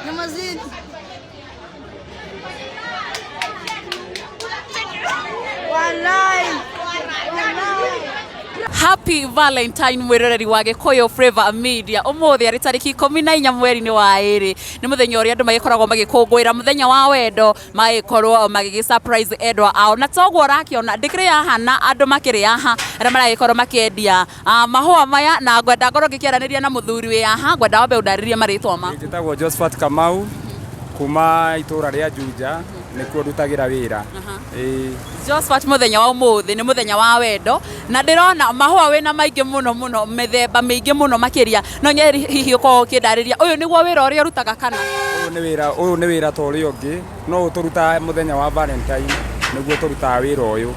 Nyamazini. Walai. Happy Valentine mwiroreri wa Gikuyu Flavor Media. Umuthi ari tariki 14 mweri-inĩ wa ĩrĩ, nĩ mũthenya ũrĩa andũ magĩkoragwo magĩkũngũĩra mũthenya wa wendo, magĩkorwo magĩgĩ surprise endwa ao. Na toguo ũrakĩona ndĩkĩrĩ haha na andũ makĩrĩ haha arĩa maragĩkorwo makĩendia mahũa maya, na ngwenda ngorwo ngĩkĩaranĩria na mũthuri wĩ haha. Ngwenda wambe ũndarĩrie marĩtwa maku. Njĩtagwo Josephat Kamau kuma itũra rĩa Juja, nĩkuo ndutagĩra wĩra. Ĩĩ. Josephat, mũthenya wa ũmũthĩ nĩ mũthenya wa wendo, na ndĩrona mahũa wĩna maingĩ mũno mũno, mĩthemba mĩingĩ mũno makĩria. No nyende hihi ũkorwo ũkĩndarĩria, ũyũ nĩguo wĩra ũrĩa ũrutaga kana? Ũyũ nĩ wĩra ta ũrĩa ũngĩ, no ũyũ tũrutaga mũthenya wa Valentine, nĩguo tũrutaga wĩra ũyũ.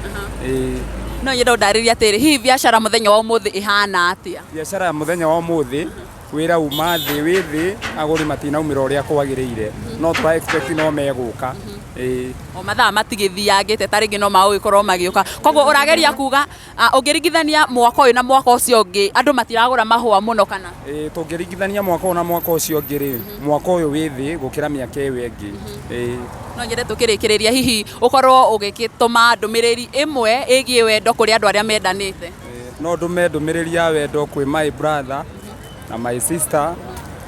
Ĩĩ. No nyende ũndarĩrie atĩrĩ, hihi biacara mũthenya wa ũmũthĩ ĩhana atĩa? Biacara ya mũthenya wa ũmũthĩ, wĩra uma thĩ, wĩ thĩ, agũri matinaumĩra ũrĩa kwagĩrĩire, no tũra expect no megũka. Ĩĩ. O mathaa matigĩthiangĩte, ta rĩngĩ no magũgĩkorwo magĩũka. Koguo ũrageria kuga, ũngĩringithania mwaka ũyũ na mwaka ũcio ũngĩ, andũ matiragũra mahũa mũno kana? Ĩĩ, tũngĩringithania mwaka ũyũ na mwaka ũcio ũngĩ rĩ, mwaka ũyũ wĩ thĩ gũkĩra mĩaka ĩyo ĩngĩ. Ĩĩ. No nyende tũkĩrĩkĩrĩria, hihi ũkorwo ũgĩgĩtũma ndũmĩrĩri ĩmwe ĩgiĩ wendo kũrĩ andũ arĩa mendanĩte. No ndũme ndũmĩrĩri ya wendo kwĩ my brother na my sister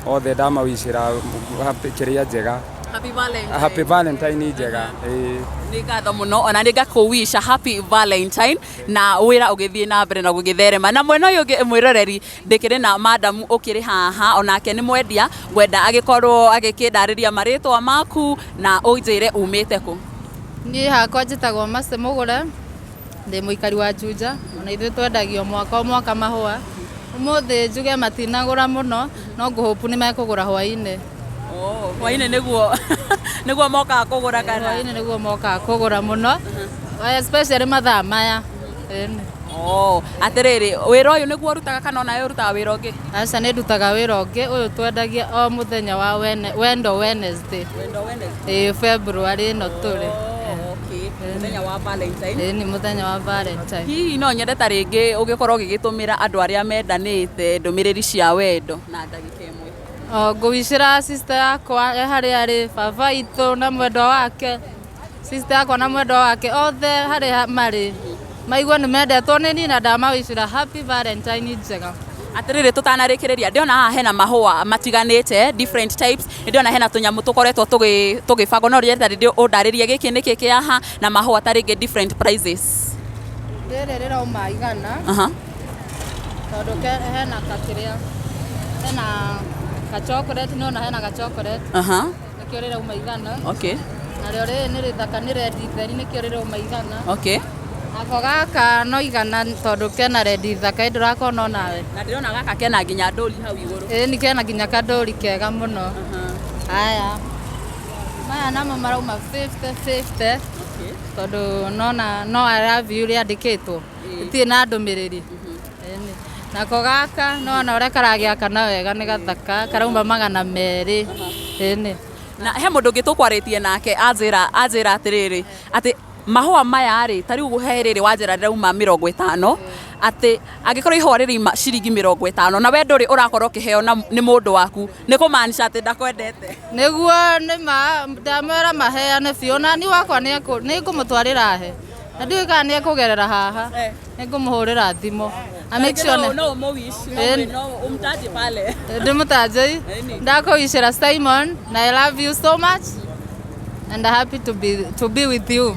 othe, ndamawicĩra happy kĩrĩa njega. Happy Valentine. Happy Valentine njega. Ĩĩ. Nĩ ngatho mũno, ona nĩ ngakũwisha happy Valentine na wĩra ũgĩthiĩ na mbere na gũgĩtherema. Na mwena ũyũ ũngĩ, mwĩroreri, ndĩkĩrĩ na madamu ũkĩrĩ haha, onake nĩ mwendia. Ngwenda agĩkorwo agĩkĩndarĩria marĩtwa maku na ũnjĩre umĩte kũ. Niĩ hakwa njĩtagwo Mercy Mũgũre, ndĩ mũikari wa Juja. Ona ithuĩ twendagio mwaka o mwaka mahũa. Ũmũthĩ njuge matinagũra mũno, no ngũhope nĩ mekũgũra hwaĩ-inĩ. Oh, hwaĩ-inĩ nĩguo mokaga kũgũra kana? Hwaĩ-inĩ nĩguo mokaga kũgũra mũno, especially mathaa maya. Ĩni. Oh, atĩrĩrĩ, wĩra ũyũ nĩguo ũrutaga kana onawe ũrutaga wĩra ũngĩ? Aca, nĩ ndutaga wĩra ũngĩ. Ũyũ twendagia o mũthenya wa wendo Wednesday. Wendo Wednesday. Ĩĩ, February ĩno tũrĩ. Oh, okay. Mũthenya wa Valentine. Ĩĩ, nĩ mũthenya wa Valentine. Hihi no nyende ta rĩngĩ ũgĩkorwo ũgĩgĩtũmĩra andũ arĩa mendanĩte ndũmĩrĩri cia wendo na ndagĩka ĩmwe. O ngũwicĩra sister yakwa e harĩa arĩ, baba itũ na mwendwa wake, sister yakwa na mwendwa wake, othe harĩa marĩ maigue nĩ mendetwo nĩ niĩ, na ndamawicĩra happy Valentine njega. Atĩrĩrĩ, tũtanarĩkĩrĩria, ndĩrona haha hena mahũa matiganĩte, different types. Nĩ ndĩrona hena tũnyamũ tũkoretwo tũgĩbangwo. No rĩrĩa rĩtarĩ ũndarĩrie gĩkĩ nĩkĩ kĩ haha, na mahũa ta rĩngĩ different prices. Rĩrĩ rĩrauma 100 tondũ hena kakĩrĩa, hena ka chocolate, nĩwona hena ka chocolate, nĩkĩo rĩrauma 100. Narĩo rĩrĩ nĩ rĩthaka, nĩ red theri, nĩkĩo rĩrauma 100. Nako gaka no 100 tondũ kena red thaka, ĩ ndũrakona onawe? Na ndĩrona gaka kena nginya ndũri hau igũrũ. Ĩ nĩ kena nginya kandũri kega mũno. Haya, maya namo marauma 50 50 tondũ nona no "I love you" rĩandĩkĩtwo, ĩtirĩ na ndũmĩrĩri. Ĩni. Nako gaka nona ũrĩa karagĩakana wega, nĩ gathaka, karauma 200. Ĩni. Na he mũndũ ũngĩ tũkwarĩtie nake anjĩra atĩrĩrĩ, atĩ mahũa maya rĩ, ta rĩu he rĩrĩ wanjĩra rĩrauma 50, atĩ angĩkorwo ihũa rĩrauma ciringi 50 na we ndũrĩ ũrakorwo ũkĩheo na nĩ mũndũ waku, nĩ kũmaanisha atĩ ndakwendete. Nĩguo nĩ ma ndamwĩra maheane biũ, na ni wakwa nĩ ngũmũtwarĩra he, na ndiũĩ kana nĩ ekũgerera haha, nĩ ngũmũhũrĩra thimũ na make sure no ũmũwish, no ũmtaje pale. Ndĩmũtanjei. Ĩni. Ndakũwicĩra Simon na I love you so much and happy to be with you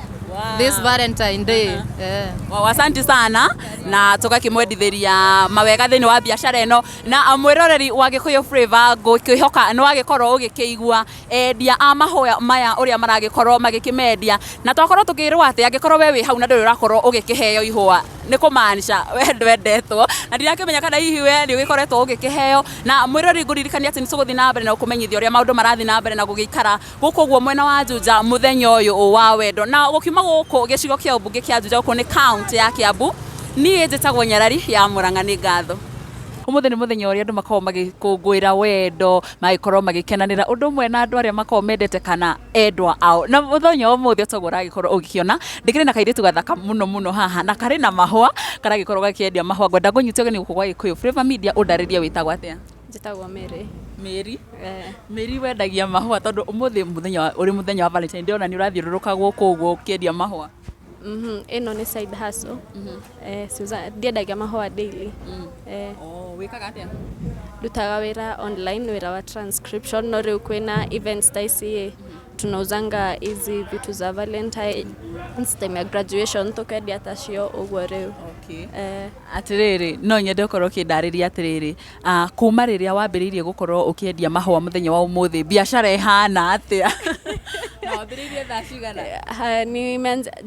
this Valentine Day, yeah. Wow, asante sana, na tũgakĩmwendithĩria mawega thĩinĩ wa biacara ĩno. Na mwĩroreri wa Gĩkũyũ Flavor, ngũkĩhoka nĩ wagĩkorwo ũgĩkĩigua endia a mahũa maya ũrĩa maragĩkorwo magĩkĩmendia, na twakorwo tũkĩrwo atĩ angĩkorwo we wĩ hau na ndũrĩ ũrakorwo ũgĩkĩheo ihũa, nĩ kũmaanisha we ndwendetwo, na ndirakĩmenya kana hihi we nĩ ũgĩkoretwo ũgĩkĩheo. Na mwĩroreri, ngũririkania atĩ nĩ tũgũthiĩ na mbere na gũkũmenyithia ũrĩa maũndũ marathiĩ na mbere na gũgĩikara gũkũ ũguo mwena wa Juja mũthenya ũyũ wa wendo. Na gũkiuma gũkũ gĩcigo kĩa ũmbunge kĩa Juja, gũkũ nĩ kaunti ya Kiambu, niĩ njĩtagwo Nyarari ya Mũrang'a. Nĩ ngatho. Umuthi ni muthenya uria andu makoragwo magikũngũĩra wendo, magĩkorwo magĩkenanĩra ũndũ ũmwe na andũ arĩa makoragwo mendete kana endwa ao. Na mũthenya wa ũmũthĩ toguo ũragĩkorwo ũgĩkĩona ndĩkĩrĩ na kairĩtu gathaka mũno mũno haha na karĩ na mahũa karagĩkorwo gakĩendia mahũa. Ngwenda ngũnyite ũgeni gũkũ gwa Gĩkũyũ Flavour Media, ũndarĩrie wĩtagwo atĩa? Njĩtagwo Mary. Mary. Eh. Mary, wendagia mahũa tondũ ũmũthĩ mũthenya ũrĩ mũthenya wa Valentine, ndĩrona nĩ ũrathiũrũrũka gũkũ ũguo ũkĩendia mahũa. Ĩno nĩ side hustle. Eh, ndiendagia mahũa daily. Eh. Oh, wĩkaga atĩa? Ndutaga wĩra online, wĩra wa transcription, no rĩu kwĩna events ta ici ĩ, tunauzanga hizi vitu za Valentines, time ya graduation tukendia tacio ũguo rĩu. Okay. Eh. Atirĩrĩ, no nyende ũkorwo ũkĩndarĩria atĩrĩrĩ, kuma rĩrĩa wambĩrĩirie gũkorwo ũkĩendia mahũa mũthenya wa ũmũthĩ, biacara ĩhana atĩa? Na wambĩrĩirie thaa cigana?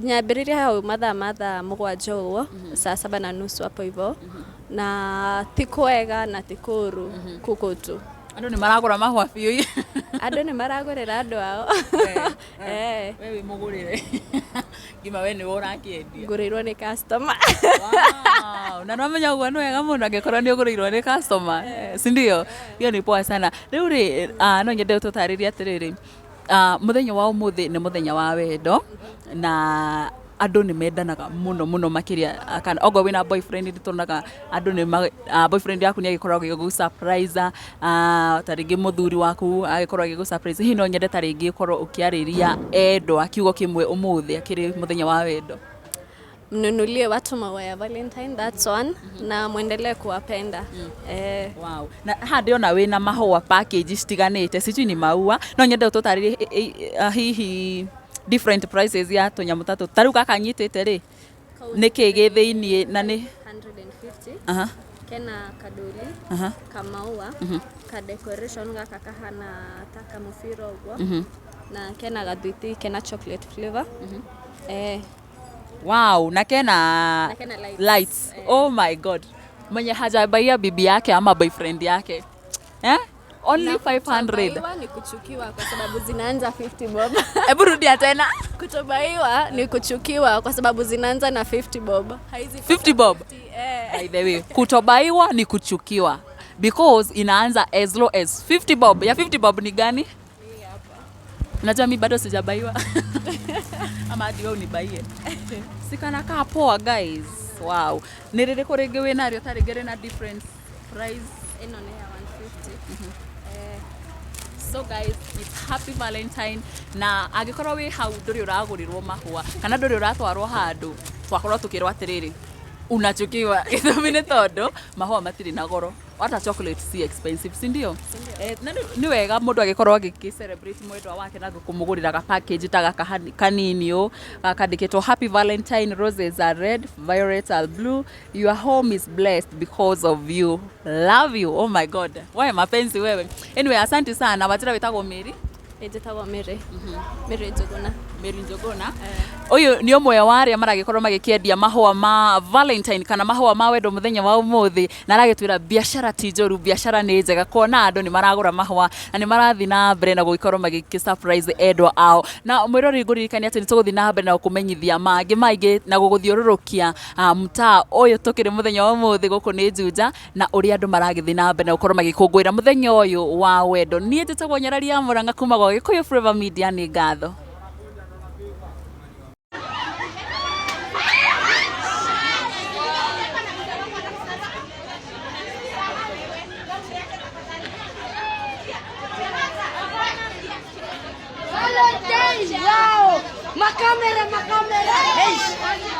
Nyambĩrĩirie hau mathaa ma thaa 7 ũguo, saa saba na nusu hapo hivyo, na ti kwega na ti kũũru, kuku tu. Andũ nĩ maragũra mahũa biũ? Andũ nĩ maragũrĩra andũ ao. Eh. We wĩ mũgũrĩre ngima, we nĩwe ũrakĩendia? Ngũrĩirwo nĩ customer. Wow, na nwamenya ũguo nĩ wega mũno angĩkorwo nĩ ũgũrĩirwo nĩ customer, si ndio? Hiyo ni poa sana. Rĩu rĩ, no nyende ũtũtarĩrie atĩrĩrĩ, mũthenya wa ũmũthĩ nĩ mũthenya wa wendo na andũ nĩ mendanaga mũno mũno makĩria, kana okorwo wĩna boyfriend nĩ tuonaga andũ nĩ boyfriend yaku nĩ agĩkoragwo agĩgũ surprise, ta rĩngĩ mũthuri waku agĩkorwo agĩgũ surprise. Hihi no nyende ta rĩngĩ ũkorwo ũkĩarĩria endwa kiugo kĩmwe ũmũthĩ akĩrĩ mũthenya wa wendo. Mnunulie watu maua ya Valentine, that's one, na mwendelee kuwapenda. Eh. Wow. Na haha ndĩrona wĩna mahũa package citiganĩte, sijui ni maua. No nyende ũtũtarĩrie hihi different prices ya tũnyamũ ta tũtũ. Ta rĩu gaka nyitĩte rĩ, nĩ kĩ gĩ thĩiniĩ na nĩ 150. Aha. Kena kadoli, kamaua, ka decoration gaka kahana ta kamũbira ũguo, na kena gathwiti kena chocolate flavor. Eh. Wow, na kena Na kena lights. Lights. Oh my God. Mwenye hajabaia bibi yake ama boyfriend yake. Eh? Only Na 500. kutobaiwa ni kuchukiwa kwa sababu zinaanza 50 bob. Hebu rudia tena. Kutobaiwa ni kuchukiwa kwa sababu zinaanza na 50 bob. Haizi 50 bob. 50, eh. By the way, kutobaiwa ni kuchukiwa because inaanza as low as 50 bob. Ya 50 bob ni gani? Unajua mi bado sijabaiwa. Ama hadi wewe unibaie. Sikana kaa poa guys. Wow. Nĩ rĩrĩkũ rĩngĩ wĩnarĩo ta rĩngĩ rĩna different price? Ĩno nĩ ya 150. Eh. So guys, it's happy Valentine, na angĩkorwo wĩ hau ndũrĩ ũragũrĩrwo mahũa kana ndũrĩ ũratwarwo handũ, twakorwo tũkĩrwo atĩrĩrĩ, unachukiwa. Gĩtũmi nĩ tondũ mahũa matirĩ na goro, hata chocolate si expensive, si ndio? Eh, na nĩ wega mũndũ agĩkorwo agĩkĩ celebrate mwendwa wake na kũmũgũrĩra ga package ta gaka kanini ũũ gakandĩkĩtwo happy Valentine, roses are red, violets are blue, your home is blessed because of you, love you. Oh my God, wewe mapenzi wewe. Anyway, asante sana. Wajira wĩtagwo Mary? Njĩtagwo Mary. Mary Njuguna. Mary Njuguna. Ũyũ nĩ ũmwe wa arĩa maragĩkorwo magĩkĩendia mahũa ma Valentine kana mahũa ma wendo mũthenya wa ũmũthĩ, na aragĩtwĩra biacara ti njũru, biacara nĩ njega, kuona andũ nĩ maragũra mahũa na nĩ marathiĩ na mbere na gũgĩkorwo magĩkĩ surprise endwa ao. Na mwĩrori, ngũririkania atĩ nĩ tũgũthiĩ na mbere na gũkũmenyithia mangĩ maingĩ na gũgũthiũrũrũkia mtaa ũyũ tũkĩrĩ mũthenya wa ũmũthĩ gũkũ nĩ Juja, na ũrĩa andũ maragĩthiĩ na mbere na gũkorwo magĩkũngũĩra mũthenya ũyũ wa wendo. Niĩ njĩtagwo Nyarari ya Mũrang'a kuma gwa Gĩkũyũ Flavour Media, nĩ ngatho. Valentine! Wow! Makamera, makamera! Hey!